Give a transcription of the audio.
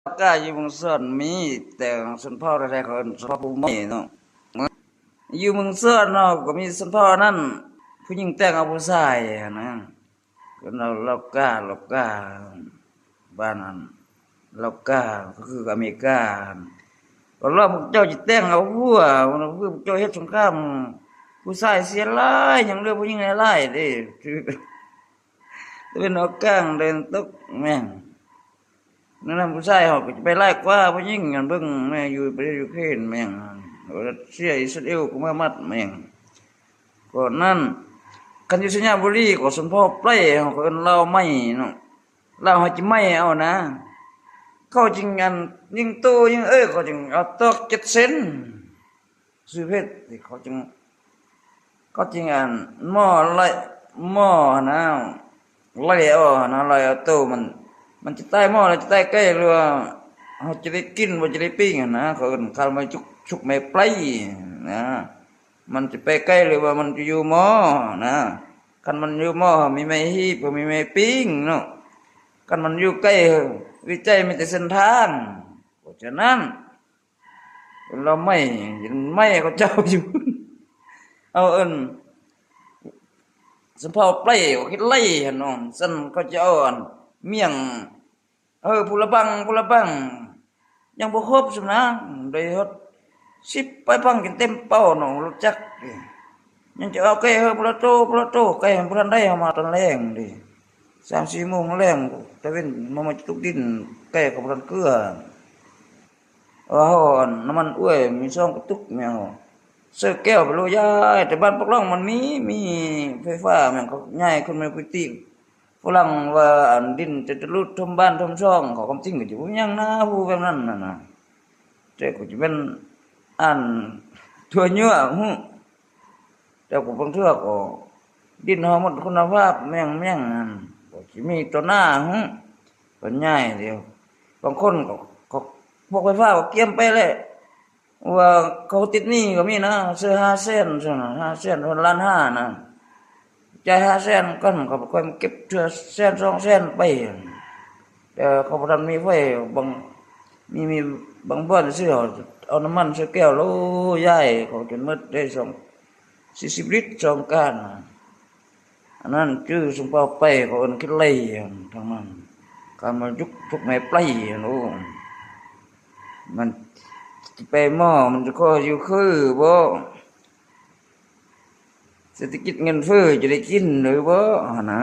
ກາຢູ່ເມືອງສອນມີ ແຕ່ຊົນເຜົ່າແທ້ໆ ເຂົາເອີ້ນຊົນເຜົ່າຜູ້ໃໝ່ເນາະ. ຢູ່ເມືອງສອນເນາະ ກໍມີຊົນເຜົ່າອັນນັ້ນ ຜູ້ຍິງແຕ່ງເອົາຜູ້ຊາຍຫັ້ນນະ ເອີ້ນລາວກາ ລາວກາ ບ້ານນັ້ນ ລາວກາ ກໍຄືອາເມລິກາ. ກໍລາວພວກເຈົ້າຊິແຕ່ງເອົາຜົວ ພວກເຈົ້າເຮັດສົງຄາມ ຜູ້ຊາຍເສຍຫຼາຍ ຍັງເຫຼືອຜູ້ຍິງຫຼາຍໆເດ້. ຕາເວັນອອກກາງ ຕາເວັນຕົກແມ່ນ ນັ້ນນະ ຜູ້ຊາຍເຮົາກໍຈະໄປຫຼາຍກວ່າຜູ້ຍິງ. ອັນເບິ່ງແມ່ນຢູ່ປະເທດຢູເຄຣນແມ່ນ ຣັດເຊຍ ອິດສະຣາເອວ ກໍມາມັດແມ່ນ. ກໍນັ້ນ ຄັນຢູ່ໄຊຍະບູລີກໍຊົນເຜົ່າໄປ ເຮົາກໍເອີ້ນລາວໄໝ້ເນາະ. ລາວເຮົາຈະໄໝ້ເອົານະ ເຂົາຈຶ່ງອັນ ຍິງໂຕຍິງເອີ ເຂົາຈຶ່ງເອົາຕອກເຈັດເຊັນ ຊື້ເພັດ ເຂົາຈຶ່ງ ເຂົາຈຶ່ງອັນໝໍ້ໄລ່ ໝໍ້ຫັ້ນນະ ໄລ່ເອົາຫັ້ນນະ ໄລ່ເອົາໂຕມັນ ມັນຈະຕາຍໝໍ້ ຫຼືຈະຕາຍໄກ່ ຫຼືວ່າເຮົາຈະໄດ້ກິນ ບໍ່ຈະໄດ້ປີ້ງຫັ້ນນະ. ເຂົາເອີ້ນຄານມາຊຸກ ຊຸກແມ່ໄປນະ ມັນຈະໄປໄກ່ ຫຼືວ່າມັນຈະຢູ່ໝໍ້ນະ. ຄັນມັນຢູ່ໝໍ້ ມີແມ່ຮີບ ມີແມ່ປີ້ງເນາະ. ຄັນມັນຢູ່ໄກ່ ວິໄຈມີແຕ່ເສັ້ນທາງ. ເພາະສະນັ້ນ ລາວໄໝ້ ໄໝ້ເຂົາເຈົ້າຢູ່ ເອົາເອີ້ນ ສຳເພົາໄປ ເຂົາຄິດໄລ່ຫັ້ນເນາະ. ຊັ້ນເຂົາຈະເອົາອັນ ມ້ຽງ ເອີ ຜູ້ລະບັງ ຜູ້ລະບັງ ຍັງບໍ່ຄົບຊັ້ນນະ ໄດ້ຮອດສິບປາຍບັງ ຈົນເຕັມເປົ້າເນາະ ລົດຈັກ. ຍັງຈະເອົາໄກ່ ເອີ ຜູ້ລະໂຕ ຜູ້ລະໂຕ ໄກ່ບໍ່ທັນໄດ້ ເອົາມາຕອນແລງເດ້ ສາມສີ່ໂມງແລງ ຕາເວັນມາ ມາຕົກດິນ ໄກ່ກໍບໍ່ທັນເກືອ. ເອີ ເຮົາອັນ ນ້ຳມັນອ້ວຍມີສອງກະຕຸກແມ່ນ ເຊີແກ້ວໄປໂລຍາຍ ແຕ່ບ້ານປາກລ່ອງມັນມີ ມີໄຟຟ້າແມ່ນ ເຂົາຍ້າຍຂຶ້ນມາພື້ນທີ່ ຝຣັ່ງວ່າອັນດິນຈະ ຈະຫຼຸດຖ້ວມບ້ານຖ້ວມຊ່ອງ ເຂົາຄວາມຈິງກໍຈະບໍ່ມີຫຍັງນາ ຜູ້ແບບນັ້ນນະ ແຕ່ກໍຈະແມ່ນອັນທົ່ວເຍືອຫູ ແຕ່ກໍບາງເທື່ອກໍດິນເຮົາໝົດຄຸນນະພາບແມ່ງໆ ຫັ້ນ ກໍຊິມີຕໍ່ໜ້າຫູ ເພິ່ນຍ້າຍດຽວ ບາງຄົນກໍ ກໍພວກໄຟຟ້າກໍກຽມໄປແຫຼະ. ວ່າເຂົາຕິດໜີ້ກໍມີນະ ເຊີຫ້າແສນຊັ້ນນະ ຫ້າແສນ ເພິ່ນລ້ານຫ້ານະ ຈ່າຍຫ້າແສນກ່ອນ ເຂົາຄ່ອຍມາເກັບເທື່ອແສນສອງແສນໄປ. ແຕ່ເຂົາບໍ່ທັນມີໄຟ ບາງ ມີ ມີບາງບ່ອນຊື່ ເອົານ້ຳມັນໃສ່ແກ້ວໂລຍາຍ ເຂົາຈົນໝົດໄດ້ສອງ ສີ່ສິບລິດສອງການນະ. ອັນນັ້ນຈື່ຊຸມເຜົ່າໄປ ເຂົາເອີ້ນຂີ້ໄລ່ທາງນັ້ນ ການມາຍຸກທຸກແມ່ໄປຫັ້ນ ໂອ້ ມັນຊິໄປໝໍ້ ມັນຈະຂໍຢູ່ຄືບໍ່? ເສດຖະກິດເງິນເຟີ້ຈະໄດ້ກິນຫຼືບໍ່ຫັ້ນນະ?